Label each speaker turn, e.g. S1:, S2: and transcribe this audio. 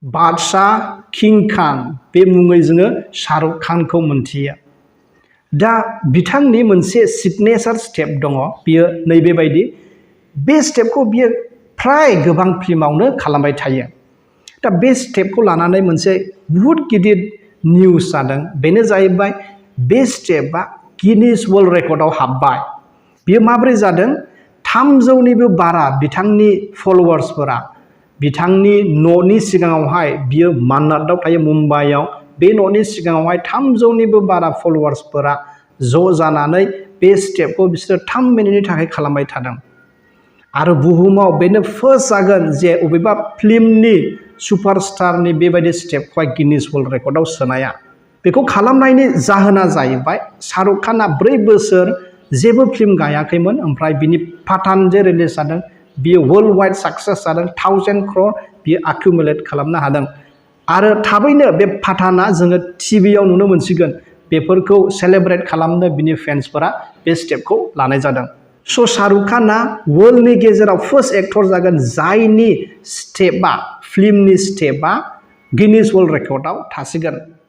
S1: बादशाह किं खान बे मुङै जोङो शाहरुख खानखौ मोनथियो। दा बिथांनि मोनसे सिगनेचार स्टेप दङ बियो नैबेबायदि बे स्टेपखौ बियो फ्राय गोबां फिल्मावनो खालामबाय थायो। दा बे स्टेपखौ लानानै मोनसे बुहुत गिदिर निउस जादों बेनो जाहैबाय बे स्टेपआ गिनिस वर्ल्ड रेकर्डआव हाबबाय। बियो माबोरै जादों 300निबो बारा बिथांनि फलोवार्सफोरा बिथांनि न'नि सिगाङावहाय बियो मान्नातआव थायो मुम्बाइआव बे न'नि सिगाङावहाय 300निबो बारा फलोवार्सफोरा ज' जानानै बे स्टेपखौ बिसोरो 3 मिनिटनि थाखाय खालामबाय थादों। आरो बुहुमाव बेनो फार्स्ट जागोन जे अबेबा फिल्मनि सुपारस्टारनि बेबायदि स्टेपखौहाय गिनिस वर्ल्ड रेकर्डआव सोनाया। बेखौ खालामनायनि जाहोना जाहैबाय शाहरुख खानआ 4 बोसोर जेबो फिल्म गायाखैमोन ओमफ्राय बिनि पाठान जे रिलिज जादों बियो वर्ल्ड वाइड साक्सेस जादों 1000 क्र'र बियो एक्युमुलेट खालामनो हादों। आरो थाबैनो बे पाठाना जोङो टिभियाव नुनो मोनसिगोन बेफोरखौ सेलेब्रेट खालामनो बिनि फेन्सफोरा बे स्टेपखौ लानाय जादों। स' शाहरुख खानआ वर्ल्डनि गेजेराव फार्स्ट एक्टर जागोन जायनि स्टेपआ फिल्मनि स्टेपआ गिनिस वर्ल्ड रेकर्डआव थासिगोन।